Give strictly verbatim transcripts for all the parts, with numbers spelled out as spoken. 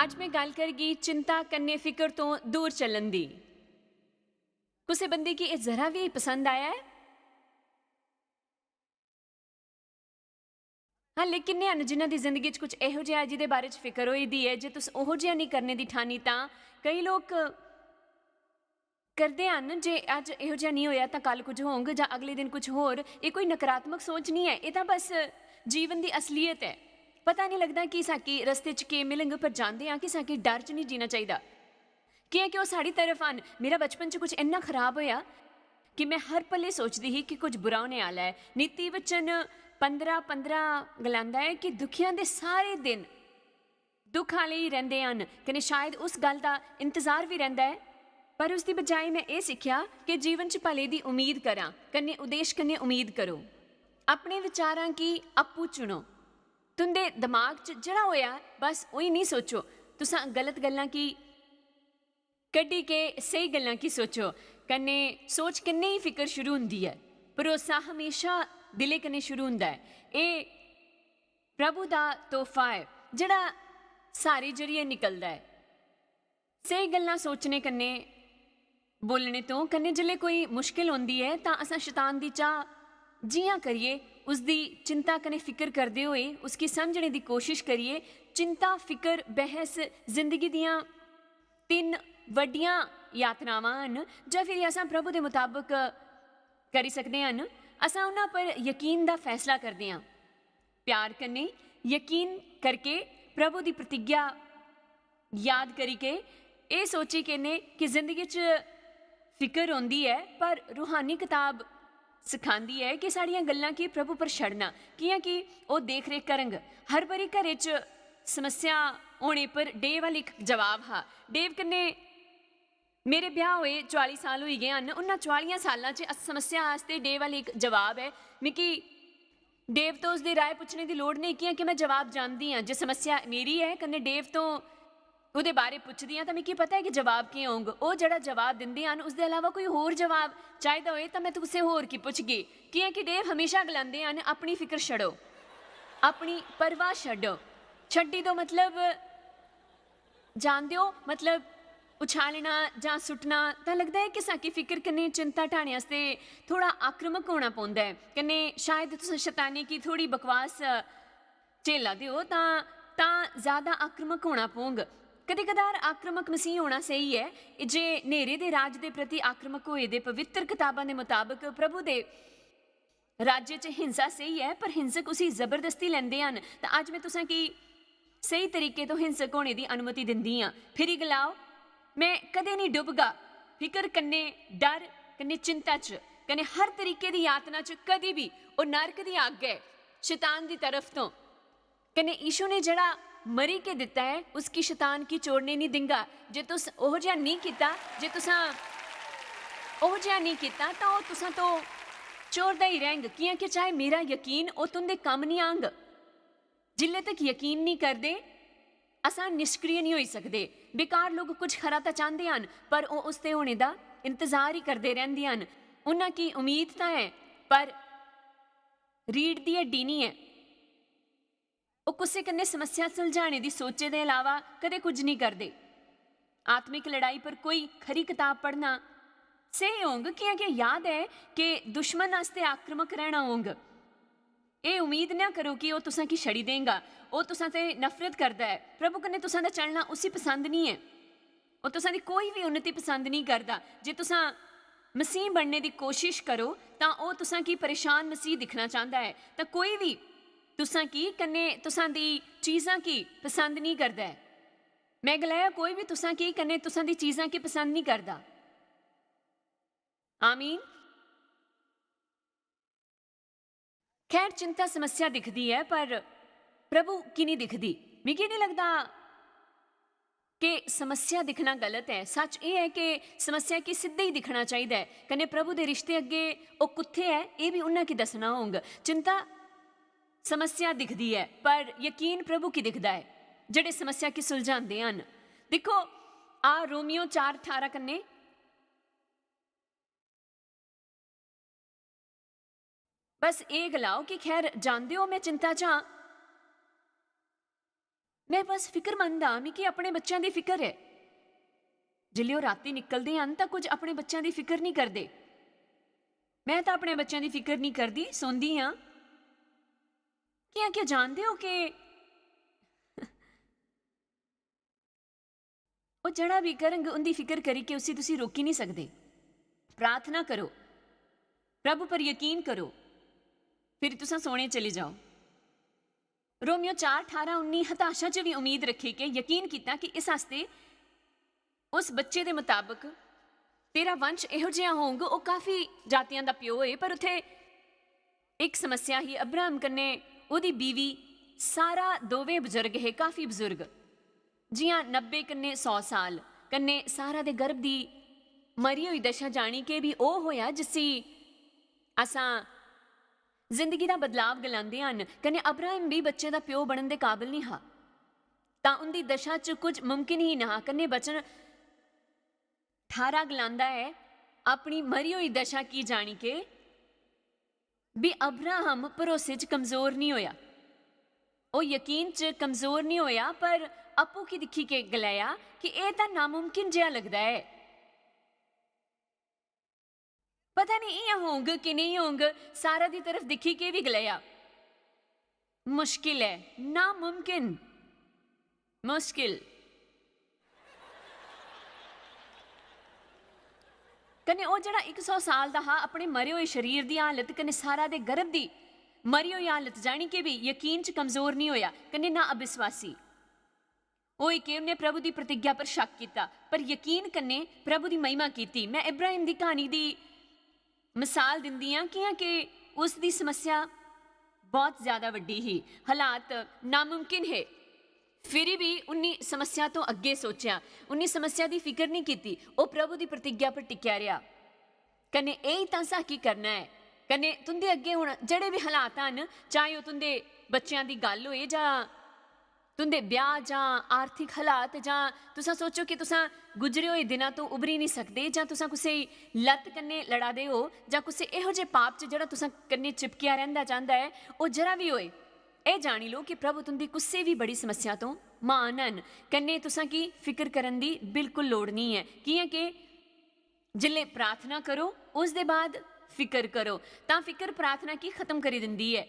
अज्ज में गल्ल करगी चिंता कन्नै फिकर तो दूर चलन दी। कुसै बंदे गी एह् जरा बी पसंद आया ऐ? हां, लेकिन ने हन जिन्हां दी जिंदगी च कुछ एहो जेहा ऐ जिदे बारे च फिकर होई दी ऐ। जे तुस ओहो जेहा नेईं करने दी ठानी, तां कई लोक करदे हन जे अज्ज एहो जेहा नेईं होया तां कल कुछ होंग जां अगले दिन कुछ होर। एह् कोई नकारात्मक सोच नेईं ऐ, एह् तां बस जीवन दी असलीयत ऐ। पता नेईं लगदा कि साकी रस्ते च केह् मिलग, पर जानदे आं कि साकी डर च नेईं जीना चाहिदा। कि'यां कि ओह् साढ़ी तरफ हन। मेरा बचपन च कुछ इन्ना खराब होया कि में हर पल्ले सोचदी ही कि कुछ बुरा होने आह्ला ऐ। नीति वचन पंदरां पंदरां गलांदा ऐ कि दुखियां दे सारे दिन दुख आह्ले ही रैंह्दे हन, कन्नै शायद उस गल्ल दा इंतजार बी रैंह्दा ऐ। पर उसदी बजाए में एह् सिक्खेआ कि जीवन च भले दी उम्मीद करां, कन्नै उद्देश कन्नै उम्मीद करो। अपने विचारां गी आपूं चुनो। तुं'दे दमाग च जेह्ड़ा होया, बस उ'ऐ निं सोचो। तुसां गलत गल्लां गी कड्ढी के स्हेई गल्लां गी सोचो। कन्नै सोच कन्नै ही फिकर शुरू होंदी ऐ। भरोसा हमेशा दिलै कन्नै शुरू होंदा ऐ। एह् प्रभु दा तोहफा ऐ, जेह्ड़ा सारे जरिए निकलदा ऐ। स्हेई गल्लां सोचने कन्नै, बोलने तो कन्नै जिसलै कोई मुश्किल होंदी ऐ, तां असां शैतान दी चाह जि'यां करियै उसदी चिंता कन्नै फिकर करदे होए उसगी समझने दी कोशिश करियै, चिंता, फिकर, बहस जिंदगी दियां तिन्न बड्डियां यातनावां हन, जां फिर असां प्रभु दे मताबक करी सकदे हन। असां उन्हां पर यकीन दा फैसला करदे हां। प्यार कन्नै यकीन करके प्रभु दी प्रतिज्ञा याद करी के एह् सोची के ने कि जिंदगी च फिकर होंदी ऐ, पर रूहानी कताब सखांदी ऐ कि साढ़ियां गल्लां गी प्रभु पर छड़ना, कि'यां कि ओह् देख रेख करंग। हर बारी घरै च समस्या होने पर डेव अल इक जवाब हा। डेव कन्नै मेरे ब्याह होए चुआली साल होई गे हन। उन्हां चुआलियां सालां च इस समस्या आस्तै डेव अल इक जवाब ऐ। मिगी डेव तो उसदी राय पुच्छने दी लोड़ नेईं, कि'यां कि में जवाब जानदी आं। जे समस्या मेरी ऐ कन्नै डेव तो ओह्दे बारे पुच्छदी आं, तां मिगी पता ऐ कि जवाब केह् होंग। ओह् जेह्ड़ा जवाब दिंदे हन, उसदे अलावा कोई होर जवाब चाहिदा होए, तां में तुसें होर की पुच्छगी, कि'यां कि डेव हमेशा गलांदे हन, "अपनी फिकर छड़ो, अपनी परवाह छड्डो।" छड्डी दो मतलब जानदे ओ, मतलब उछालना जां सुट्टना। तां लगदा ऐ कि साकी फिकर कन्नै चिंता ढाने आस्तै थोड़ा आक्रमक होना पौंदा ऐ। कन्नै शायद तुस शैतानी गी थोड़ी बकवास झेला दे ओ, तां, तां ज्यादा आक्रमक होना पौंग। कदें-कदार आक्रमक मसीह होना स्हेई ऐ। जे न्हेरे दे राज दे प्रति आक्रमक होए दे पवित्र कताबां दे मताबक प्रभु दे राज्य च हिंसा स्हेई ऐ, पर हिंसक उसी जबरदस्ती लैंदे हन। तां अज्ज में तुसें गी स्हेई तरीके तो हिंसक होने दी अनुमति दिंदी आं। फिरी गलाओ, "में कदें निं डुबगा।" फिकर कन्नै, डर कन्नै, चिंता च कन्नै हर तरीके दी यातना च कदी बी ओह् नरक दी अग्ग ऐ, शैतान दी तरफ तो। कन्नै यीशु ने जेह्ड़ा मरी के दित्ता ऐ, उसकी शैतान गी चोरने निं दिंगा। जे तुस ओहो जेहा निं कीता, जे तुसां ओहो जेहा निं कीता, तां ओह् तुसां तो चोरदा ही रैंह्ग, कि'यां कि चाहे मेरा यकीन ओह् तुं'दे कम्म निं आंग। जिल्लै तक यकीन निं करदे, असां निष्क्रिय निं होई सकदे। बेकार लोक कुछ खरा तां चांह्दे हन, पर ओह् उसदे होने दा इंतजार ही करदे रैंह्दे हन। उन्हां गी उम्मीद तां ऐ, पर रीढ़ दी हड्डी निं ऐ। ओह् कुसै कन्नै समस्या सुलझाने दी सोचे दे अलावा कदें कुछ निं करदे। आत्मिक लड़ाई पर कोई खरी कताब पढ़ना स्हेई होंग, कि'यां कि याद ऐ कि दुश्मन आस्तै आक्रमक रैह्ना होंग। एह् उम्मीद ना करो कि ओह् तुसां गी छड़ी देंगा। ओह् तुसां ते नफरत करदा ऐ। प्रभु कन्नै तुसां दा चलना उसी पसंद निं ऐ। ओह् तुसां दी कोई बी उन्नति पसंद निं करदा। जे तुसां मसीह बनने दी कोशिश करो, तां ओह् तुसां गी परेशान मसीह दिक्खना चांह्दा ऐ। तां कोई बी तुसां गी कन्नै तुसां दी चीजां गी पसंद निं करदा ऐ। में गलाया, "कोई बी तुसां गी कन्नै तुसां दी चीजां गी पसंद निं करदा।" आमीन। खैर, चिंता समस्या दिखदी ऐ, पर प्रभु की निं दिखदी? मिगी निं लगदा कि समस्या दिक्खना गलत ऐ। सच्च एह् ऐ कि समस्या गी सिद्धे ही दिक्खना चाहिदा ऐ। कन्नै प्रभु दे रिश्ते अग्गें ओह् कुत्थै ऐ, एह् बी उन्ना गी दस्सना होंग। चिंता समस्या दिखदी ऐ, पर यकीन प्रभु गी दिखदा ऐ, जेह्ड़े समस्या गी सुलझांदे हन। दिक्खो, आ रोमियो चार ठारां कन्नै, बस एह् गलाओ कि, "खैर, जानदे ओ, में चिंता च आं।" में बस फिकरमंद आं, मिगी अपने बच्चें दी फिकर ऐ। जिसलै ओह् रातीं निकलदे हन तां कुछ अपने बच्चें दी फिकर निं करदे। में तां अपने बच्चें दी फिकर निं करदी, सौंदी आं। कि'यां, केह् जानदे ओ कि ओह् जेह्ड़ा बी करंग, उं'दी फिकर करियै उसी तुसी रोकी निं सकदे। प्रार्थना करो, प्रभु पर यकीन करो, फिर तुसां सोने चली जाओ। रोमियो चार ठारां उन्नी हताशा च भी उम्मीद रखी के यकीन कीता कि इस आस्ते उस बच्चे दे मताबक तेरा वंश एहो जिहा होंग। ओह् काफी जातियां दा प्यो होए, पर उत्थे इक समस्या ही। अब्राहम कन्नै ओह्दी बीवी सारा दोवें बजुर्ग हे, काफी बजुर्ग, जि'यां नब्बे कन्नै सौ साल। कन्नै सारा दे गर्भ दी मरी होई दशा जानी के भी ओह् होया जिसी असां जिंदगी दा बदलाव गलांदे हन। कन्नै अब्राहम भी बच्चे दा प्यो बनन दे काबल निं हा। तां उं'दी दशा च कुछ मुमकिन ही नहा। कन्नै वचन ठारां गलांदा ऐ, अपनी मरी होई दशा की जानी के भी अब्राहम भरोसे च कमजोर निं होया। ओह् यकीन च कमजोर निं होया, पर अप्पू की दिक्खी के गलाया कि एह् तां नामुमकिन जेहा लगदा ऐ। पता नेईं इ'यां होंग कि नेईं होंग, सारा दी तरफ दिक्खी के भी गलाया, मुश्किल ऐ, नामुमकिन, मुश्किल। कन्नै ओह् जेह्ड़ा इक सौ साल दा हा, अपने मरे होए शरीर दी हालत कन्नै सारा दे गर्भ दी मरी होई हालत जानी के भी यकीन च कमजोर निं होया, कन्नै ना अविश्वासी। ओह् इक उन्नै प्रभु दी प्रतिज्ञा पर शक कीता, पर यकीन कन्नै प्रभु दी महिमा कीती। में इब्राहिम दी क्हानी दी मिसाल दिंदी आं, कि'यां के उस दी समस्या बहुत ज्यादा वड्डी ही, हालात नामुमकिन हे। फिरी भी उन्नी समस्या तो अग्गे सोचेआ, उन्नी समस्या दी फिकर निं कीती। ओह् प्रभु दी प्रतिज्ञा पर टिकेआ रेहा। कन्नै एही तां साकी करना ऐ। कन्नै तुं'दे अग्गें हुन जेह्ड़े बी हालात हन, चाहे ओह् तुं'दे बच्चेआं दी गल्ल होए जां तुं'दे ब्याह् जां आर्थिक हालात, जां तुसां सोचो कि तुसां गुजरे होए दिनां तो उभरी निं सकदे, जां तुसां कुसै लत्त कन्नै लड़ा दे ओ, जां कुसै एहो जे पाप च जेह्ड़ा तुसां कन्नै चिपकेआ रैंह्दा चांह्दा ऐ, ओह् जरा बी होए, एह् जानी लो कि प्रभु तुं'दी कुसै बी बड़ी समस्या तो म्हान हन। कन्नै तुसां की फिकर करन दी बिल्कुल लोड़ निं ऐ, कि'यां के जिल्लै प्रार्थना करो, उसदे बाद फिकर करो, तां फिकर प्रार्थना की खत्म करी दिंदी ऐ।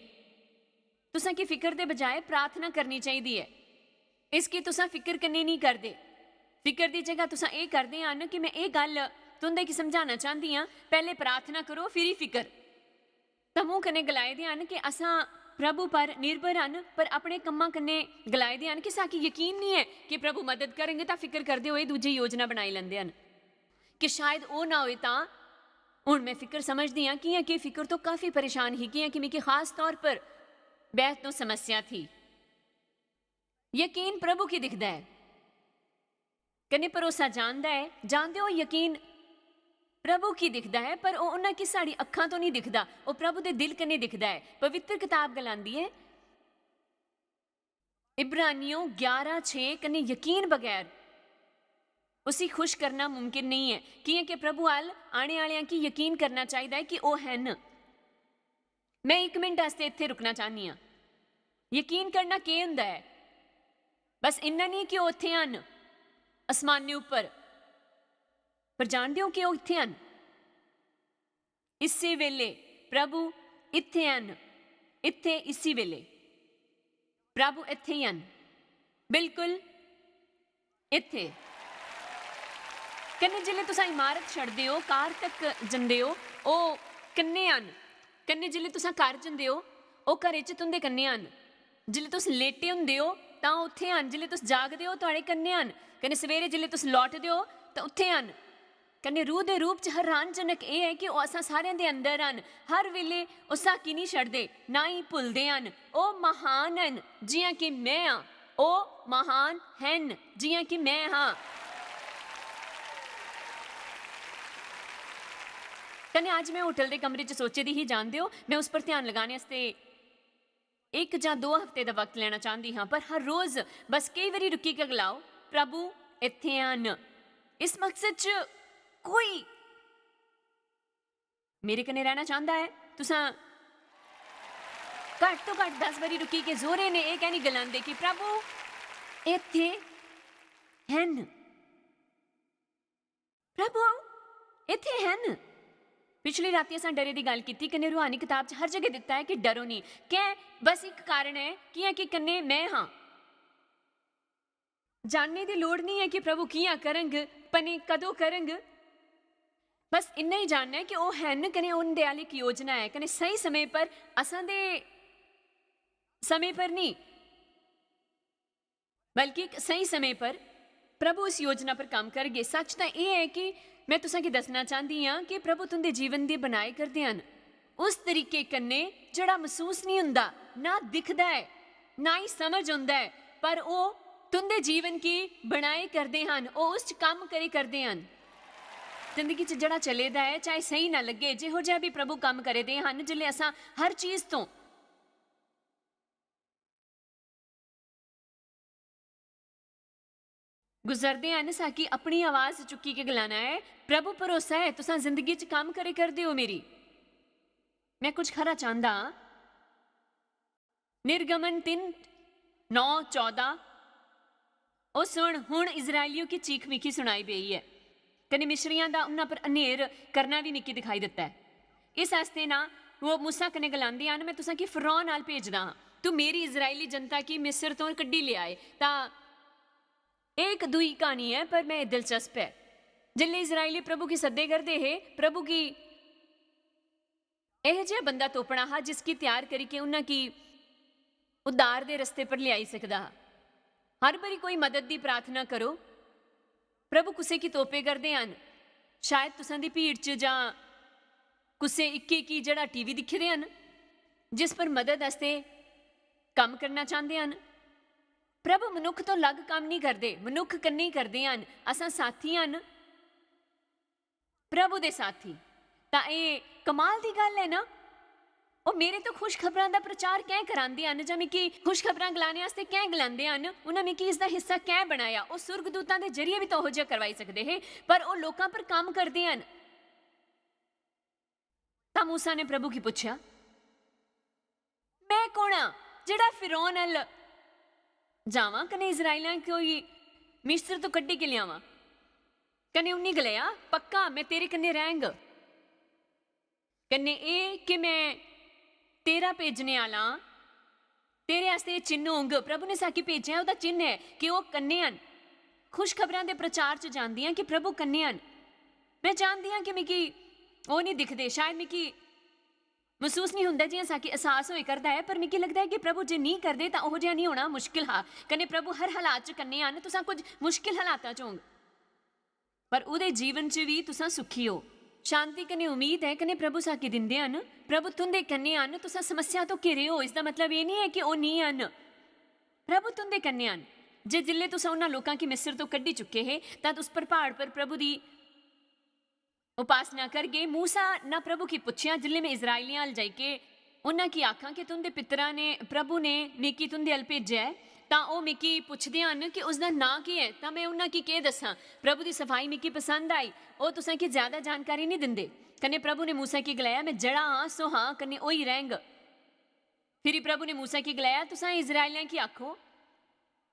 तुसां की फिकर दे बजाय प्रार्थना करनी चाहिदी ऐ। इसकी तुसां फिकर कन्नै निं करदे। फिकर दी जगह तुसां एह् करदे हन कि में एह् गल्ल तुं'दे गी समझाना चांह्दी आं, पैह्ले प्रार्थना करो, फिरी फिकर। तां मूंह कन्नै गलाए दे हन कि असां प्रभु पर निर्भर हन, पर अपने कम्मां कन्नै गलाए दे हन कि साकी यकीन निं ऐ कि प्रभु मदद करंग, तां फिकर करदे होए दूजी योजना बनाई लैंदे हन कि शायद ओह् ना होए तां। हुन में फिकर समझदी आं, कि'यां के फिकर तो काफी परेशान ही, कि'यां के मिगी खास तौर पर बैहत तो समस्या थी। यकीन प्रभु की दिखदा ऐ, कन्नै भरोसा जानदा ऐ। जानदे ओ, यकीन प्रभु की दिखदा ऐ, पर ओह् उन्ना की साढ़ी अक्खां तो निं दिखदा, ओह् प्रभु दे दिल कन्नै दिखदा ऐ। पवित्र कताब गलांदी ऐ, इब्रानियों ग्यारह छे कन्नै, यकीन बगैर उसी खुश करना मुमकिन नेईं ऐ, कि'यां के प्रभु अल आने आह्लेआं की यकीन करना चाहिदा ऐ कि ओह् हैन। में इक मिंट आस्तै इत्थै रुकना चाह्न्नी आं। यकीन करना केह् होंदा ऐ? बस इन्ना निं कि ओह् इत्थै हन, आसमानै उप्पर, पर जानदे ओ कि ओह् इत्थै हन? इस्सै बेल्लै प्रभु इत्थै हन, इत्थै इस्सै बेल्लै प्रभु इत्थै ही हन, बिल्कुल इत्थै। कन्नै जिसलै तुसां इमारत छड़दे ओ, कार तक जंदे ओ, ओह् कन्नै हन। कन्नै जिसलै तुसां घर जंदे ओ, ओह् घरै च तुं'दे कन्नै हन। जिसलै तुस लेटे होंदे ओ, तां ओह् उत्थै हन। जिसलै तुस जागदे ओ, थुआढ़े कन्नै हन। कन्नै सवेरे जिसलै तुस लौटदे ओ, तां उत्थै हन। कन्नै रूह दे रूप च हैरानजनक एह् ऐ कि ओह् असां सारें दे अंदर हन। हर बेल्लै ओह् साकी निं छड़दे, ना ही भुलदे हन। ओह् म्हान हन, जि'यां कि में आं। ओह् म्हान हन, जि'यां कि में हां। कन्नै अज्ज में होटल दे कमरे च सोचे दी ही, जानदे ओ, में उस पर ध्यान लगाने आस्तै इक जां दो हफ्ते दा वक्त लैना चांह्दी हां, पर हर रोज बस केई बारी रुकी के गलाओ, "प्रभु इत्थै हन।" इस मकसद च कोई मेरे कन्नै रैह्ना चांह्दा ऐ? तुसां घट्ट तो घट्ट दस बारी रुकी के जोरे ने एह् कैह् निं गलांदे कि, "प्रभु, ਇੱਥੇ ਹਨ। ਪ੍ਰਭੂ, ਇੱਥੇ ਹਨ। ਪਿਛਲੀ ਰਾਤੀ ਅਸਾਂ ਡਰੇ ਦੀ ਗੱਲ ਕੀਤੀ, ਕਨੇ ਰੂਹਾਨੀ ਕਿਤਾਬ 'ਚ ਹਰ ਜਗ੍ਹਾ ਦਿੱਤਾ ਹੈ ਕਿ ਡਰੋ ਨਹੀਂ। ਕੈਂ? ਬਸ ਇੱਕ ਕਾਰਨ ਹੈ, ਕਿਉਂਕਿ ਕਨੇ ਮੈਂ ਹਾਂ। ਜਾਣਨੇ ਦੀ ਲੋੜ ਨਹੀਂ ਹੈ ਕਿ ਪ੍ਰਭੂ ਕਿਆਂ ਕਰੰਗ, ਪਨੇ ਕਦੋਂ ਕਰੰਗ। ਬਸ ਇੰਨਾ ਹੀ ਜਾਣਨਾ ਹੈ ਕਿ ਉਹ ਹਨ, ਕਨੇ ਉਹਨਾਂ ਦੇ ਆਲੇ ਇੱਕ ਯੋਜਨਾ ਹੈ, ਕਨੇ ਸਹੀ ਸਮੇਂ ਪਰ, ਅਸਾਂ ਦੇ ਸਮੇਂ ਪਰ ਨਹੀਂ, ਬਲਕਿ ਇੱਕ ਸਹੀ ਸਮੇਂ ਪਰ ਪ੍ਰਭੂ ਇਸ ਯੋਜਨਾ ਪਰ ਕੰਮ ਕਰਗੇ। ਸੱਚ ਤਾਂ ਇਹ ਹੈ ਕਿ ਮੈਂ ਤੁਸਾਂ ਕੀ ਦੱਸਣਾ ਚਾਹੁੰਦੀ ਹਾਂ ਕਿ ਪ੍ਰਭੂ ਤੁੰਦੇ ਜੀਵਨ ਦੀ ਬਣਾਈ ਕਰਦੇ ਹਨ, ਉਸ ਤਰੀਕੇ ਕੰਨੇ ਜਿਹੜਾ ਮਹਿਸੂਸ ਨਹੀਂ ਹੁੰਦਾ, ਨਾ ਦਿਖਦਾ ਹੈ, ਨਾ ਹੀ ਸਮਝ ਹੁੰਦਾ ਹੈ, ਪਰ ਉਹ ਤੁੰਦੇ ਜੀਵਨ ਕੀ ਬਣਾਈ ਕਰਦੇ ਹਨ, ਉਹ ਉਸ 'ਚ ਕੰਮ ਕਰੇ ਕਰਦੇ ਹਨ। ਜ਼ਿੰਦਗੀ 'ਚ ਜਿਹੜਾ ਚੱਲੇਦਾ ਹੈ, ਚਾਹੇ ਸਹੀ ਨਾ ਲੱਗੇ, ਜਿਹੋ ਜਿਹਾ ਵੀ ਪ੍ਰਭੂ ਕੰਮ ਕਰੇ ਦੇ ਹਨ, ਜਿਲੇ ਅਸਾਂ ਹਰ ਚੀਜ਼ ਤੋਂ ਗੁਜ਼ਰਦੇ ਹਨ, ਸਾਕੀ ਆਪਣੀ ਆਵਾਜ਼ ਚੁੱਕੀ ਕੇ ਗਲਾਣਾ ਹੈ, "ਪ੍ਰਭੂ ਭਰੋਸਾ ਹੈ, ਤੁਸਾਂ ਜ਼ਿੰਦਗੀ 'ਚ ਕੰਮ ਕਰੇ ਕਰਦੇ ਹੋ ਮੇਰੀ।" ਮੈਂ ਕੁਝ ਖਰਾ ਚਾਹੁੰਦਾ। ਨਿਰਗਮਨ 3, 9, 14। ਉਹ ਸੁਣ, ਹੁਣ ਇਜ਼ਰਾਈਲੀਓ ਕੀ ਚੀਖ ਮੀਖੀ ਸੁਣਾਈ ਪਈ ਹੈ, ਕਨੇ ਮਿਸਰੀਆਂ ਦਾ ਉਹਨਾਂ ਪਰ ਅਨੇਰ ਕਰਨਾ ਵੀ ਮੀਕੀ ਦਿਖਾਈ ਦਿੱਤਾ ਹੈ। ਇਸ ਆਸਤੇ ਨਾ ਉਹ ਮੂਸਾ ਕਨੇ ਗਲਾਉਂਦੇ ਹਨ, "ਮੈਂ ਤੁਸਾਂ ਕੀ ਫਰੌਨ ਨਾਲ ਭੇਜਦਾ ਹਾਂ, ਤੂੰ ਮੇਰੀ ਇਜ਼ਰਾਈਲੀ ਜਨਤਾ ਕੀ ਮਿਸਰ ਤੋਂ ਕੱਢੀ ਲਿਆਏ।" ਤਾਂ ਇਹ ਇੱਕ ਦੂਈ ਕਹਾਣੀ ਹੈ, ਪਰ ਮੈਂ ਇਹ ਦਿਲਚਸਪ ਹੈ। ਜਿੱਲੇ ਇਜ਼ਰਾਈਲੀ ਪ੍ਰਭੂ ਕੀ ਸੱਦੇ ਕਰਦੇ ਹੈ, ਪ੍ਰਭੂ ਕੀ ਇਹੋ ਜਿਹਾ ਬੰਦਾ ਤੋਪਣਾ ਹਾਂ, ਜਿਸ ਕੀ ਤਿਆਰ ਕਰੀ ਕੇ ਉਹਨਾਂ ਕੀ ਉਦਾਰ ਦੇ ਰਸਤੇ ਪਰ ਲਿਆਈ ਸਕਦਾ ਹਾਂ। ਹਰ ਵਾਰੀ ਕੋਈ ਮਦਦ ਦੀ ਪ੍ਰਾਰਥਨਾ ਕਰੋ, ਪ੍ਰਭੂ ਕੁਸੇ ਕੀ ਤੋਪੇ ਕਰਦੇ ਹਨ। ਸ਼ਾਇਦ ਤੁਸਾਂ ਦੀ ਭੀੜ 'ਚ ਜਾਂ ਕੁਸੇ ਇੱਕੇ ਕੀ ਜਿਹੜਾ ਟੀਵੀ ਦਿਖਦੇ ਹਨ, ਜਿਸ ਪਰ ਮਦਦ ਵਾਸਤੇ ਕੰਮ ਕਰਨਾ ਚਾਹੁੰਦੇ ਹਨ। ਪ੍ਰਭੂ ਮਨੁੱਖ ਤੋਂ ਅਲੱਗ ਕੰਮ ਨਹੀਂ ਕਰਦੇ, ਮਨੁੱਖ ਕੰਨੇ ਹੀ ਕਰਦੇ ਹਨ। ਅਸਾਂ ਸਾਥੀ ਹਨ, ਪ੍ਰਭੂ ਦੇ ਸਾਥੀ। ਤਾਂ ਇਹ ਕਮਾਲ ਦੀ ਗੱਲ ਹੈ ਨਾ। ਉਹ ਮੇਰੇ ਤੋਂ ਖੁਸ਼ਖਬਰਾਂ ਦਾ ਪ੍ਰਚਾਰ ਕਿਉਂ ਕਰਾਉਂਦੇ ਹਨ, ਜਾਂ ਮੈਂ ਕੀ ਖੁਸ਼ਖਬਰਾਂ ਗਲਾਣੇ ਵਾਸਤੇ ਕਿਉਂ ਗਲਾਉਂਦੇ ਹਨ, ਉਹਨਾਂ ਨੇ ਕੀ ਇਸ ਦਾ ਹਿੱਸਾ ਕਿਉਂ ਬਣਾਇਆ? ਉਹ ਸੁਰਗਦੂਤਾਂ ਦੇ ਜਰੀਏ ਵੀ ਤਾਂ ਉਹ ਜਿਹਾ ਕਰਵਾਈ ਸਕਦੇ ਹੈ, ਪਰ ਉਹ ਲੋਕਾਂ ਪਰ ਕੰਮ ਕਰਦੇ ਹਨ। ਤਾਂ ਮੂਸਾ ਨੇ ਪ੍ਰਭੂ ਕੀ ਪੁੱਛਿਆ, "ਮੈਂ ਕੌਣ ਹਾਂ ਜਿਹੜਾ ਫਿਰੌਨ ਨਾਲ ਜਾਵਾਂ ਕਨੇ ਇਜ਼ਰਾਈਲਾਂ ਕੋਈ ਮਿਸਰ ਤੋਂ ਕੱਢੀ ਕੇ ਲਿਆਵਾਂ?" ਕਨੇ ਉਹਨੇ ਗਲਿਆ, "ਪੱਕਾ ਮੈਂ ਤੇਰੇ ਕੰਨੇ ਰਹਿੰਗ, ਕਨੇ ਇਹ ਕਿ ਮੈਂ ਤੇਰਾ ਭੇਜਣੇ ਵਾਲਾ, ਤੇਰੇ ਵਾਸਤੇ ਇਹ ਚਿੰਨ੍ਹ ਹੋਂਗ।" ਪ੍ਰਭੂ ਨੇ ਸਾਕੀ ਭੇਜਿਆ, ਉਹਦਾ ਚਿੰਨ੍ਹ ਹੈ ਕਿ ਉਹ ਕੰਨੇ ਹਨ। ਖੁਸ਼ਖਬਰਾਂ ਦੇ ਪ੍ਰਚਾਰ 'ਚ ਜਾਂਦੀਆਂ ਕਿ ਪ੍ਰਭੂ ਕੰਨੇ ਹਨ। ਮੈਂ ਜਾਣਦੀ ਹਾਂ ਕਿ ਮਿਕੀ ਉਹ ਨਹੀਂ ਦਿਖਦੇ, ਸ਼ਾਇਦ ਮਿਕੀ ਮਹਿਸੂਸ ਨਹੀਂ ਹੁੰਦਾ ਜਿਵੇਂ ਸਾਕੀ ਅਹਿਸਾਸ ਹੋਏ ਕਰਦਾ ਹੈ, ਪਰ ਮਿਕੀ ਲੱਗਦਾ ਹੈ ਕਿ ਪ੍ਰਭੂ ਜੇ ਨਹੀਂ ਕਰਦੇ ਤਾਂ ਉਹ ਜਿਹਾ ਨਹੀਂ ਹੋਣਾ ਮੁਸ਼ਕਿਲ ਹਾਂ। ਕਨੇ ਪ੍ਰਭੂ ਹਰ ਹਾਲਾਤ 'ਚ ਕੰਨੇ ਹਨ, ਤੁਸਾਂ ਕੁਝ ਮੁਸ਼ਕਿਲ ਹਾਲਾਤਾਂ 'ਚ ਹੋਂਗ, ਪਰ ਉਹਦੇ ਜੀਵਨ 'ਚ ਵੀ ਤੁਸਾਂ ਸੁਖੀ ਹੋ। ਸ਼ਾਂਤੀ ਕਨੇ ਉਮੀਦ ਹੈ, ਕਨੇ ਪ੍ਰਭੂ ਸਾਕੀ ਦਿੰਦੇ ਹਨ। ਪ੍ਰਭੂ ਤੁੰਦੇ ਕੰਨੇ ਹਨ, ਤੁਸਾਂ ਸਮੱਸਿਆ ਤੋਂ ਘਿਰੇ ਹੋ, ਇਸ ਦਾ ਮਤਲਬ ਇਹ ਨਹੀਂ ਹੈ ਕਿ ਉਹ ਨਹੀਂ ਹਨ। ਪ੍ਰਭੂ ਤੁੰਦੇ ਕੰਨੇ ਹਨ। ਜੇ ਜਿੱਲੇ ਤੁਸਾਂ ਉਹਨਾਂ ਲੋਕਾਂ ਕੀ ਮਿਸਰ ਤੋਂ ਕੱਢੀ ਚੁੱਕੇ ਹੈ, ਤਾਂ ਉਸ ਪਰ ਪਹਾੜ ਪਰ ਪ੍ਰਭੂ ਦੀ ਉਪਾਸਨਾ ਕਰਗੇ। ਮੂਸਾ ਨਾ ਪ੍ਰਭੂ ਕੀ ਪੁੱਛਿਆ, "ਜਿੱਲੇ ਮੈਂ ਇਜ਼ਰਾਈਲੀਆਂ ਵੱਲ ਜਾਈ ਕੇ ਉਹਨਾਂ ਕੀ ਆਖਾਂ ਕਿ ਤੁੰਦੇ ਪਿਤਰਾਂ ਨੇ, ਪ੍ਰਭੂ ਨੇ ਨੀਕੀ ਤੁੰਦੇ ਵੱਲ ਭੇਜਿਆ ਹੈ?" ਤਾਂ ਉਹ ਮਿੱਕੀ ਪੁੱਛਦੇ ਹਨ ਕਿ ਉਸ ਦਾ ਨਾਂ ਕੀ ਹੈ, ਤਾਂ ਮੈਂ ਉਹਨਾਂ ਕੀ ਕੀ ਦੱਸਾਂ? ਪ੍ਰਭੂ ਦੀ ਸਫਾਈ ਮਿੱਕੀ ਪਸੰਦ ਆਈ। ਉਹ ਤੁਸਾਂ ਕੀ ਜ਼ਿਆਦਾ ਜਾਣਕਾਰੀ ਨਹੀਂ ਦਿੰਦੇ। ਕਨੇ ਪ੍ਰਭੂ ਨੇ ਮੂਸਾ ਕੀ ਗਲਾਇਆ, "ਮੈਂ ਜੜਾ ਹਾਂ, ਸੋ ਹਾਂ, ਕਨੇ ਉਹੀ ਰਹਿੰਗ।" ਫਿਰ ਹੀ ਪ੍ਰਭੂ ਨੇ ਮੂਸਾ ਕੀ ਗਲਾਇਆ, "ਤੁਸਾਂ ਇਜ਼ਰਾਈਲੀਆਂ ਕੀ ਆਖੋ,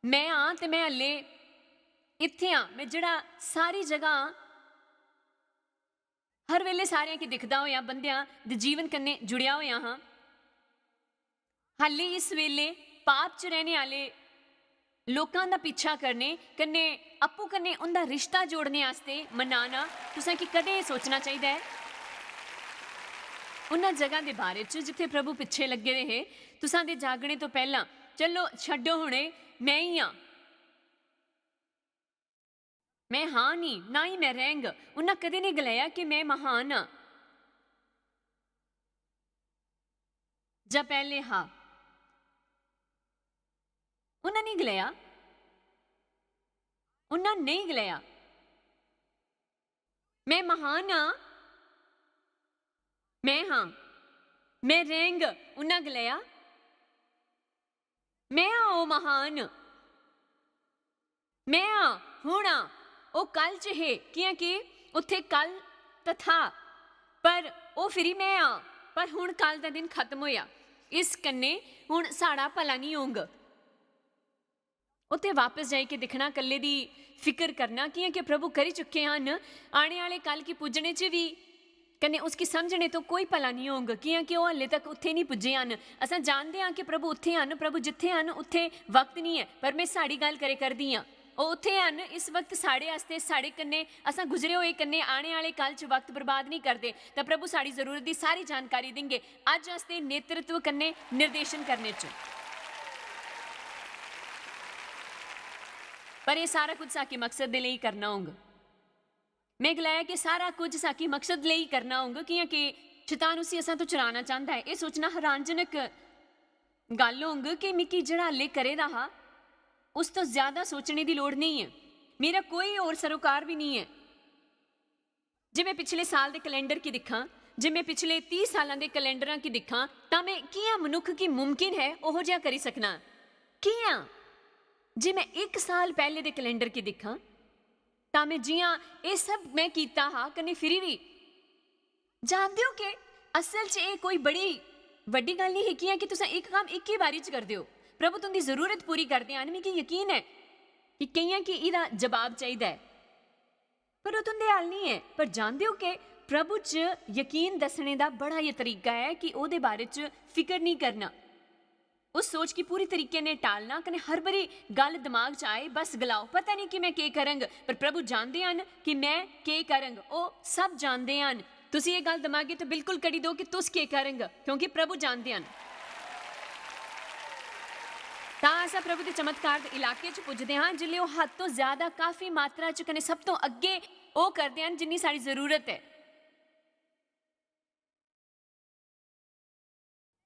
ਮੈਂ ਹਾਂ ਤੇ ਮੈਂ ਹੱਲੇ ਇੱਥੇ ਹਾਂ, ਮੈਂ ਜਿਹੜਾ ਸਾਰੀ ਜਗ੍ਹਾ ਹਾਂ, ਹਰ ਵੇਲੇ ਸਾਰਿਆਂ ਕੀ ਦਿਖਦਾ ਹੋਇਆ, ਬੰਦਿਆਂ ਦੇ ਜੀਵਨ ਕੰਨੇ ਜੁੜਿਆ ਹੋਇਆ ਹਾਂ। ਹਾਲੇ ਇਸ ਵੇਲੇ ਪਾਪ 'ਚ ਰਹਿਣੇ ਵਾਲੇ ਲੋਕਾਂ ਦਾ ਪਿੱਛਾ ਕਰਨੇ, ਕਨੇ ਆਪੂ ਕਨੇ ਉਹਦਾ ਰਿਸ਼ਤਾ ਜੋੜਨੇ ਵਾਸਤੇ ਮਨਾਣਾ, ਤੁਸਾਂ ਕੀ ਕਦੇ ਇਹ ਸੋਚਣਾ ਚਾਹੀਦਾ ਹੈ?" ਉਹਨਾਂ ਜਗ੍ਹਾ ਦੇ ਬਾਰੇ 'ਚ ਜਿੱਥੇ ਪ੍ਰਭੂ ਪਿੱਛੇ ਲੱਗੇ ਰਹੇ, "ਤੁਸਾਂ ਦੇ ਜਾਗਣੇ ਤੋਂ ਪਹਿਲਾਂ, ਚਲੋ ਛੱਡੋ, ਹੁਣੇ ਮੈਂ ਹੀ ਹਾਂ।" ਮੈਂ ਹਾਂ ਨਹੀਂ, ਨਾ ਹੀ ਮੈਂ ਰਹਿੰਗ। ਉਹਨਾਂ ਕਦੇ ਨਹੀਂ ਗਲਾਇਆ ਕਿ ਮੈਂ ਮਹਾਨ ਹਾਂ। ਜਾਂ ਪਹਿਲੇ ਹਾਂ। ਉਹਨਾਂ ਨਹੀਂ ਗਲਾਇਆ। ਉਹਨਾਂ ਨਹੀਂ ਗਲਾਇਆ, "ਮੈਂ ਮਹਾਨ ਹਾਂ।" ਮੈਂ ਹਾਂ, ਮੈਂ ਰਹਿੰਗ। ਉਹਨਾਂ ਗਲਾਇਆ, "ਮੈਂ ਹਾਂ ਉਹ ਮਹਾਨ। ਮੈਂ ਹਾਂ, ਹੁਣ ਹਾਂ।" ਉਹ ਕੱਲ 'ਚ ਹੈ, ਕਿਉਂਕਿ ਉੱਥੇ ਕੱਲ ਤਾਂ ਥਾ, ਪਰ ਉਹ ਫਿਰ ਹੀ "ਮੈਂ ਹਾਂ, ਪਰ ਹੁਣ ਕੱਲ ਦਾ ਦਿਨ ਖਤਮ ਹੋਇਆ, ਇਸ ਕੰਨੇ ਹੁਣ ਸਾੜਾ ਭਲਾ ਨਹੀਂ ਹੋਂਗ।" उत्थै बापस जाई के दिक्खना, कल्ले दी फिकर करना, कि'यां कि प्रभु करी चुके हन। आने आह्ले कल गी पुज्जने च बी कन्नै उसगी समझने तो कोई भला निं होंग, कि'यां कि ओह् हल्ले तक उत्थै निं पुज्जे हन। असां जानदे आं कि प्रभु उत्थै हन, प्रभु जित्थै हन, उत्थै वक्त निं ऐ, पर में साढ़ी गल्ल करे करदी आं। ओह् उत्थै हन, इस वक्त साढ़े आस्तै, साढ़े कन्नै, असां गुजरे होए कन्नै आने आह्ले कल च वक्त बर्बाद निं करदे। तां प्रभु साढ़ी जरूरत दी सारी जानकारी देंगे अज्ज आस्तै नेतृत्व कन्नै निर्देशन करने च। पर एह् सारा कुछ साके मकसद दे लेई करना होंग। में गलाया कि सारा कुछ साके मकसद लेई करना होंग, कि'यां कि शैतान उसी असां तो चुराना चांह्दा ऐ। एह् सोचना हैरानजनक गल्ल होंग कि मिगी जेह्ड़ा हल्ले करे दा हा, उस तो ज्यादा सोचने दी लोड़ नेईं ऐ। मेरा कोई होर सरोकार बी नेईं ऐ। जे में पिछले साल दे कैलेंडर गी दिक्खां, जे में पिछले तीह् सालां दे कैलेंडरां गी दिक्खां, तां में कि'यां मनुक्ख गी मुमकिन ऐ ओहो जेहा करी सकना? कि'यां? जे में इक साल पैह्ले दे कैलेंडर गी दिक्खां, तां में जि'यां एह् सब में कीता हा, कन्नै फिरी बी, जानदे ओ के असल च एह् कोई बड़ी बड्डी गल्ल निं ही, कि'यां कि तुसें इक कम्म इक ही बारी च करदे ओ। प्रभु तुं'दी जरूरत पूरी करदे हन, मिगी यकीन ऐ कि केइयां गी एह्दा जवाब चाहिदा ऐ। पर ओह् तुं'दे हाल निं ऐ। पर जानदे ओ के प्रभु च यकीन दस्सने दा बड़ा गै तरीका ऐ कि ओह्दे बारे च फिकर निं करना। उस सोच गी पूरी तरीके ने टालना कन्नै हर बारी गल्ल दमाग च आए, बस गलाओ, "पता निं कि में केह् करंग, पर प्रभु जानदे हन कि में केह् करंग।" ओह् सब जानदे हन। तुसी एह् गल्ल दमागे तो बिल्कुल कड्ढी दो कि तुस केह् करंग, क्योंकि प्रभु जानदे हन। तां अस प्रभु दे चमत्कार दे इलाके च पुजदे हां, जिसलै ओह् हद तो ज्यादा काफी मात्रा च कन्नै सब तो अग्गे ओह् करदे हन जिन्नी साढ़ी जरूरत ऐ।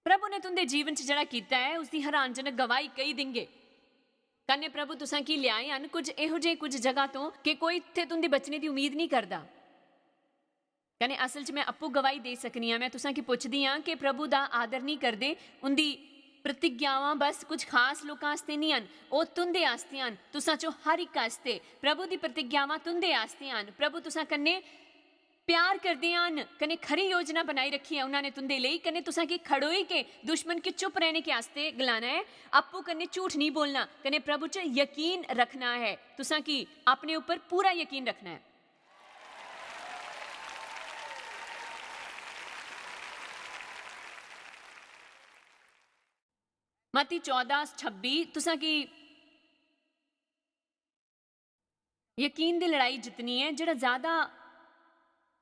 प्रभु ने तुंदे जीवन च जेह्ड़ा कीता ऐ, उसदी हैरानजनक गवाही कई देंगे। कन्नै प्रभु तुसां गी ल्याए हन कुछ एहो जेही कुछ जगह तो कि कोई इत्थै तुंदे बचने दी उम्मीद नहीं करदा। कन्नै असल च में अप्पू गवाही देई सकनी आं। में तुसां गी पुछदी आं कि प्रभु दा आदर नहीं करदे? उंदी प्रतिज्ञावां बस कुछ खास लोकां आस्तै नहीं हन, ओह् तुंदे आस्तै हन, तुसां चो हर इक आस्तै। प्रभु दी प्रतिज्ञावां तुंदे आस्तै हन। प्रभु तुसां कन्नै प्यार करदे हन, कन्नै खरी योजना बनाई रखी ऐ उन्हां ने तुंदे लेई, कन्नै तुसां गी खड़ोई के दुश्मन गी चुप रहने के आस्तै गलाना ऐ, अप्पू कन्नै झूठ नहीं बोलना, कन्नै प्रभु च यकीन रखना ऐ। तुसां गी अपने उप्पर पूरा यकीन रखना ऐ। मत्ती चौदां छब्बी, तुसां गी यकीन दी लड़ाई जितनी ऐ, जेह्ड़ा ज्यादा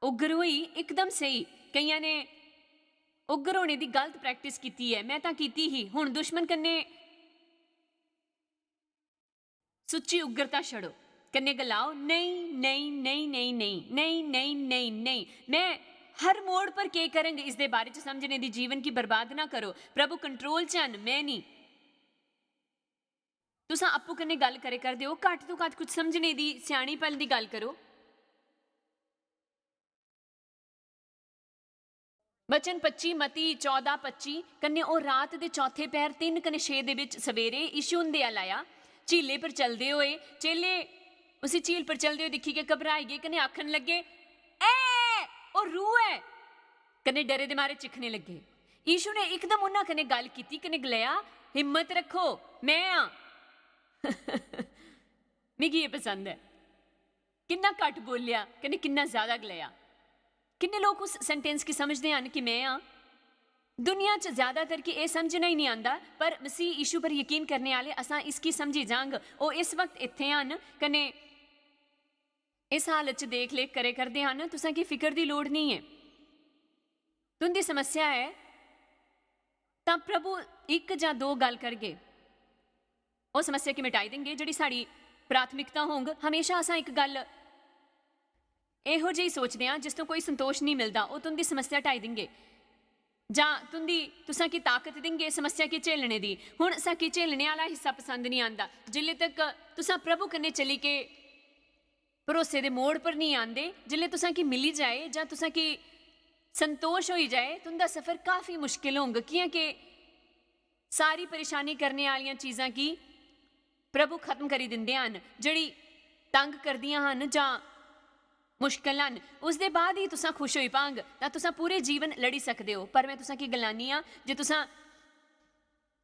उग्र होई, इकदम सेही। केइयां ने उग्र होने दी गलत practice कीती ऐ, में तां कीती ही। हुन दुश्मन कन्नै सुच्ची उग्रता छड़ो, कन्नै गलाओ, "नेईं, नेईं, नेईं, नेईं, नेईं, नेईं, नेईं, नेईं, नेईं।" में हर मोड़ पर केह् करंग, इसदे बारे च समझने दी जीवन गी बर्बाद ना करो। प्रभु control च हन, में निं। तुसां अप्पू कन्नै गल्ल करे करदे ओ, घट्ट तो घट्ट कुछ समझने दी, स्यानीपन दी गल्ल करो। वचन पच्ची, मत्ती चौदां पच्ची, कन्नै ओह् रात दे चौथे पैह्र तिन्न कन्नै छे दे बिच सवेरे यीशु हुंदे अल आया, झीले पर चलदे होए। चेले उसी झील पर चलदे होए दिक्खी के घबराई गे, कन्नै आखन लग्गे, "ऐ, ओह् रूह ऐ," कन्नै डरे दे मारे चिखने लग्गे। यीशु ने इकदम उन्हां कन्नै गल्ल कीती कन्नै गलाया, "हिम्मत रक्खो, में आं।" मिगी एह् पसंद ऐ, किन्ना घट्ट बोलेआ कन्नै किन्ना ज्यादा गलाया। किन्ने लोक उस sentence गी समझदे हन कि में आं? दुनिया च ज्यादातर गी एह् समझना ही निं आंदा, पर मसीह यीशु पर यकीन करने आह्ले असां इसगी समझी जांग। ओह् इस वक्त इत्थै हन कन्नै इस हालत च देख लेख करे करदे हन। तुसें गी फिकर दी लोड़ नेईं ऐ। तुं'दी समस्या ऐ, तां प्रभु इक जां दो गल्ल करगे, ओह् समस्या गी मिटाई देंगे। जेह्ड़ी साढ़ी प्राथमिकता होंग, हमेशा असां इक गल्ल एहो जेही सोचदे आं, जिस तो कोई संतोष नेईं मिलदा, ओह् तुं'दी समस्या ढाई देंगे जां तुं'दी, तुसां गी ताकत देंगे समस्या गी झेलने दी। हुन सां गी झेलने आह्ला हिस्सा पसंद नेईं आंदा। जिल्ले तक तुसां प्रभु कन्नै चली के भरोसे दे मोड़ पर नेईं आंदे, जिल्ले तुसां गी मिली जाए जां तुसां गी संतोष होई जाए, तुं'दा सफर काफी मुश्किल होंग, कि'यां के सारी परेशानी करने आह्लियां चीजां गी प्रभु खत्म करी दिंदे हन, जेह्ड़ी तंग करदियां हन जां मुश्किल हन। उसदे बाद ही तुसां खुश होई पांग, तां तुसां पूरे जीवन लड़ी सकदे ओ। पर में तुसां गी गलानी आं जे तुसां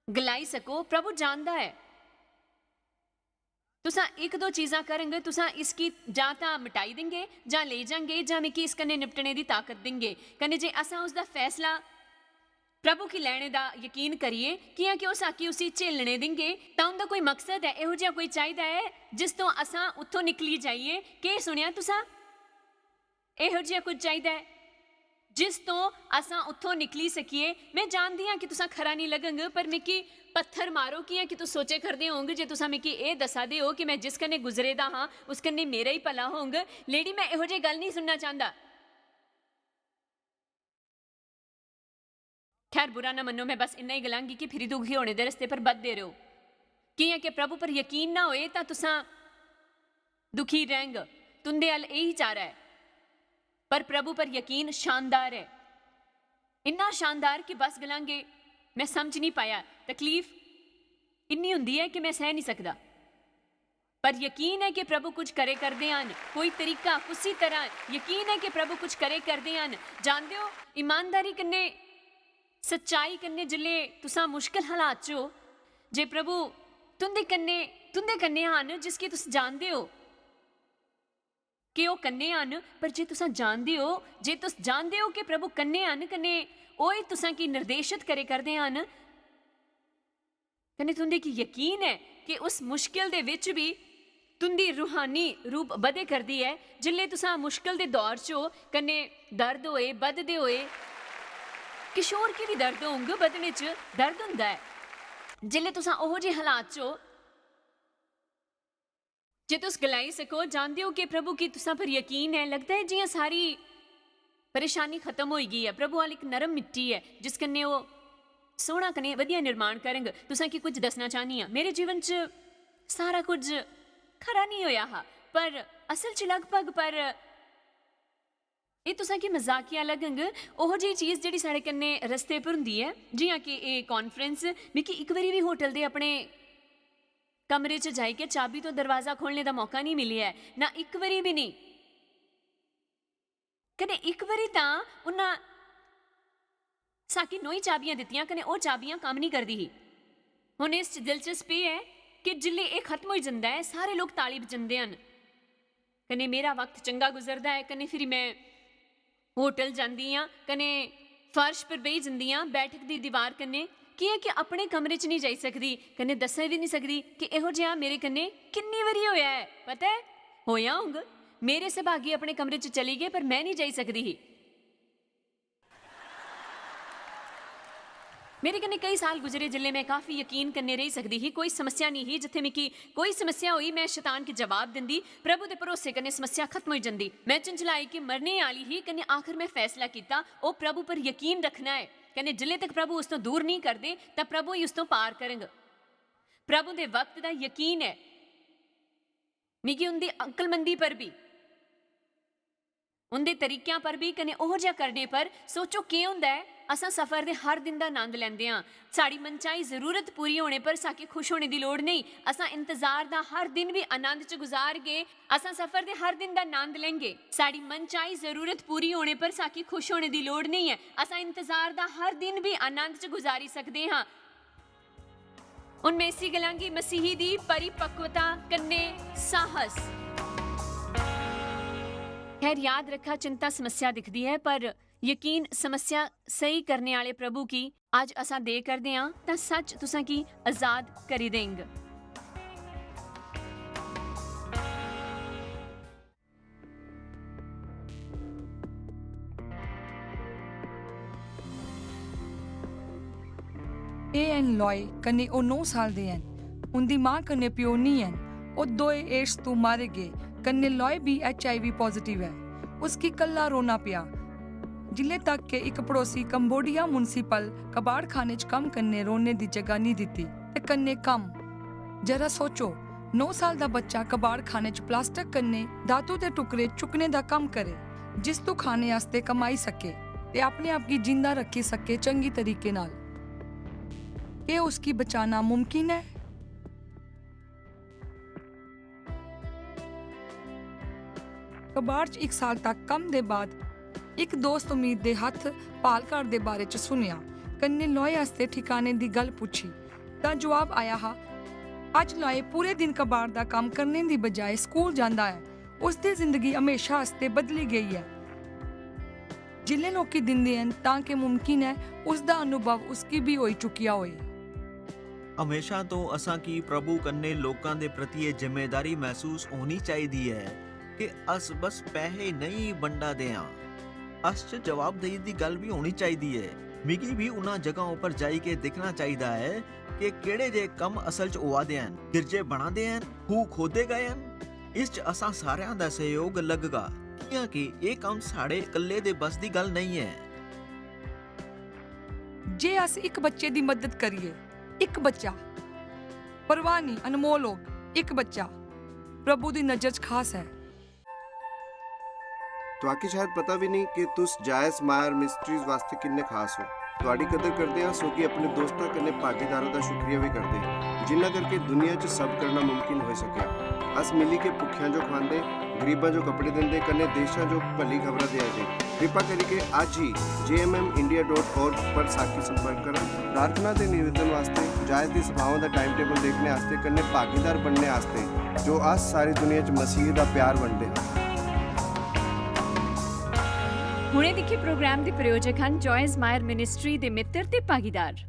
गलाई सको, प्रभु जानदा ऐ। तुसां इक दो चीजां करंग, तुसां इसगी जां तां मिटाई देंगे, जां लेई जांगे, जां मिगी इस कन्नै निपटने दी ताकत देंगे। कन्नै जे असां उसदा फैसला प्रभु गी लैने दा यकीन करिए, कि'यां कि ओह् साकी उसी झेलने देंगे, तां उं'दा कोई मकसद ऐ, एहो जेहा कोई चाहिदा ऐ जिस तो असां उत्थों निकली जाइए। केह् सुनेआ तुसां? एहो जेहा कुछ चाहिदा ऐ जिस तो असां उत्थों निकली सकिए। मैं जानदी आं कि तुसां खरा नहीं लगंग, पर मिगी पत्थर मारो, कि'यां कि तुस सोचे करदे होंग जे तुसां मिगी एह् दस्सा दे ओ कि मैं जिस कन्नै गुजरे दा हां, उस कन्नै मेरा ही भला होंग। लेडी, मैं एहो जेही गल्ल नहीं सुनना चांहदा। खैर, बुरा ना मन्नो, मैं बस इन्ना ही गलांगी कि फिरी दुखी होने दे रस्ते पर बधदे रहो। कि'यां कि प्रभु पर यकीन ना होए तां तुसां दुखी रैंह्ग। तुंदे अल एही चारा ऐ, पर प्रभु पर यकीन शानदार ऐ, इन्ना शानदार कि बस गलांगे, मैं समझ नहीं पाया। तकलीफ इन्नी हुंदी ऐ कि मैं सह नहीं सकदा। पर यकीन ऐ कि प्रभु कुछ करे करदे हन, कोई तरीका, कुसी तरह यकीन ऐ कि प्रभु कुछ करे करदे हन। जानदे ओ, ईमानदारी कन्नै, सच्चाई कन्नै जिसलै तुसां मुश्कल हालात च ओ, जे प्रभु तुंदे कन्नै, तुंदे कन्नै हन, जिसगी तुस जानदे ओ कि ओह् कन्नै हन, पर जे तुसां जानदे ओ, जे तुस जानदे ओ कि प्रभु कन्नै हन, कन्नै ओह् तुसां गी निर्देशत करे करदे हन, कन्नै तुंदे गी यकीन ऐ कि उस मुश्किल दे विच बी तुंदी रूहानी रूप बधे करदी ऐ। जिसलै तुसां मुश्किल दे दौर च ओ, कन्नै दर्द होए, बधदे होए, किशोर गी बी दर्द होंग, बधने च दर्द हुंदा ऐ। जिसलै तुसां ओहो जे हालात च ओ, जे तुस गलाई सको, जानदे ओ कि प्रभु गी तुसां पर यकीन ऐ, लगदा ऐ जि'यां सारी परेशानी खत्म होई गेई ऐ। प्रभु अल इक नरम मिट्टी ऐ, जिस कन्नै ओह् सोह्ना कन्नै वधिया निर्माण करंग। तुसां गी कुछ दस्सना चाह्न्नी आं, मेरे जीवन च सारा कुछ खरा निं होया हा, पर असल च लगभग, पर एह् तुसां गी मजाकिया लगंग, ओहो जेही चीज जेह्ड़ी साढ़े कन्नै रस्ते पर हुंदी ऐ, जि'यां कि एह् कांफ्रेंस, मिगी इक बारी बी होटल दे अपने कमरे च जाइयै चाबी तो दरवाजा खोलने दा मौका निं मिलेआ ऐ, ना इक बारी बी निं। कन्नै इक बारी तां उन्ना साकी नोई चाबियां दित्तियां, कन्नै ओह् चाबियां कम्म निं करदी ही। हुन इस च दिलचस्प एह् ऐ कि जिसलै एह् खत्म होई जंदा ऐ, सारे लोक ताली बजांदे हन। कन्नै मेरा वक्त चंगा गुजरदा ऐ, कन्नै फिरी मैं होटल जंदी आं, कन्नै फर्श पर बेही जंदी आं, बैठक दी दीवार कन्नै, कि'यां कि अपने कमरे च निं जाई सकदी, कन्नै दस्सी बी निं सकदी कि एहो जेहा मेरे कन्नै किन्नी बारी होया ऐ। पता ऐ, होया होंग, मेरे सभागी अपने कमरे च चली गे, पर मैं निं जाई सकदी ही। मेरे कन्नै केई साल गुजरे जिसलै मैं काफी यकीन कन्नै रेही सकदी ही, कोई समस्या निं ही। जित्थै मिगी कोई समस्या होई, मैं शैतान गी जवाब दिंदी, प्रभु दे भरोसे कन्नै समस्या खत्म होई जंदी। मैं झुंझलाई कि मरने आह्ली ही, कन्नै आखर मैं फैसला कीता, ओह् प्रभु पर यकीन रखना ऐ, कन्नै जिसलै तक प्रभु उस तो दूर निं करदे, तां प्रभु ही उस तो पार करंग। प्रभु दे वक्त दा यकीन ऐ मिगी उं'दी अक्लमंदी पर बी। उं'दे तरीकेआं पर बी कन्नै ओहो जेहा करने पर। सोचो, केह् होंदा ऐ, असां सफर दे हर दिन दा आनंद लैंदे आं। साढ़ी मनचाही जरूरत पूरी होने पर साके खुश होने दी लोड़ नेईं। असां इंतजार दा हर दिन बी आनंद च गुजारगे। असां सफर दे हर दिन दा आनंद लैंगे। साढ़ी मनचाही जरूरत पूरी होने पर साके खुश होने दी लोड़ नेईं ऐ। असां इंतजार दा हर दिन बी आनंद च गुजारी सकदे हां। हुन मैं इसी गलांगी मसीही दी परिपक्वता कन्नै साहस। खैर, याद रखा, चिंता समस्या दिखदी ऐ, पर यकीन समस्या स्हेई करने आह्ले प्रभु गी अज्ज असां दे करदे आं, तां सच तुसां गी आजाद करी देंग। एह् हैन लॉय, कन्नै ओह् नौ साल दे हैन। उं'दी मां कन्नै प्यो निं हैन। ओह् दोए एड्स तों मारे गे, कन्नै लॉय बी एचआईवी पॉजिटिव ऐ। उसगी कल्ला रौह्ना पेआ, जिल्ले तक के इक पड़ोसी कंबोडिया म्युनिसिपल कबाड़खाने च कम्म करने रौह्ने दी जगह निं दित्ती। ते कन्नै कम्म, जरा सोचो, नौ साल दा बच्चा कबाड़खाने च प्लास्टिक कन्नै धातु दे टुकड़े चुक्कने दा कम्म करे, जिस तों खाने आस्तै कमाई सके ते अपने आप गी जिंदा रक्खी सके चंगी तरीके नाल। केह् उसगी बचाना मुमकिन ऐ? कबाड़ च इक साल तक कम्म दे बाद इक दोस्त उम्मीद दे हत्थ पालघर दे बारे च सुनेआ, कन्नै लॉय आस्तै ठिकाने दी गल्ल पुच्छी, तां जवाब आया हा, अज्ज लाए पूरे दिन कबाड़ दा कम्म करने दी बजाए स्कूल जांदा ऐ, उसदी जिंदगी हमेशा आस्तै बदली गेई ऐ। जिल्लै लोकी दिंदे हन तां के मुमकिन ऐ उसदा अनुभव उसगी बी होई चुकेआ होए। हमेशा तो असां की प्रभु कन्नै लोकां दे प्रति एह् जिम्मेदारी मसूस होनी चाहिदी ऐ कि अस बस पैहे नेईं बंडा दे आं। अस च जवाबदेही दी गल्ल बी होनी चाहिदी ऐ। मिगी बी उन्हां जगहां उप्पर जाई के दिक्खना चाहिदा ऐ कि केह्ड़े जे कम्म असल च होआ दे हन। गिरजे बना दे हन, खूह खोदे गए हन। इस च असां सारेआं दा सैह्योग लगगा, कि'यां कि एह् कम्म साढ़े कल्ले दे बस दी गल्ल नेईं ऐ। जे अस इक बच्चे दी मदद करिए, इक बच्चा, परवाह निं अनमोल होग, इक बच्चा प्रभु दी नजर च खास ऐ। तुआकी शायद पता भी नहीं कि तुस जायस मायर मिस्ट्रीज वास्ते किन्ने खास हो। तुआडी कदर करदे आं, सो कि अपने दोस्तां कन्नै भागीदारां दा शुक्रिया भी करदे आं, जिन्ना करके दुनिया च सब करना मुमकिन होई सकेआ। अस मिली के भुक्खेआं जो खवांदे, गरीबां जो कपड़े दिंदे, कन्नै देशां जो भली खबरां देआ दे। कृपा करियै अज्ज ही J M M India dot org पर साकी संपर्क करो। प्रार्थना ते निवेदन वास्ते, जायस दी सभावां दा टाइम टेबल देखने आस्तै, कन्नै भागीदार बनने आस्तै, जो अस सारी दुनिया च मसीह दा प्यार बंडदे हां। हुणे दिक्खे प्रोग्राम दे प्रायोजक हन जॉयस मायर मिनिस्ट्री दे मित्र ते भागीदार।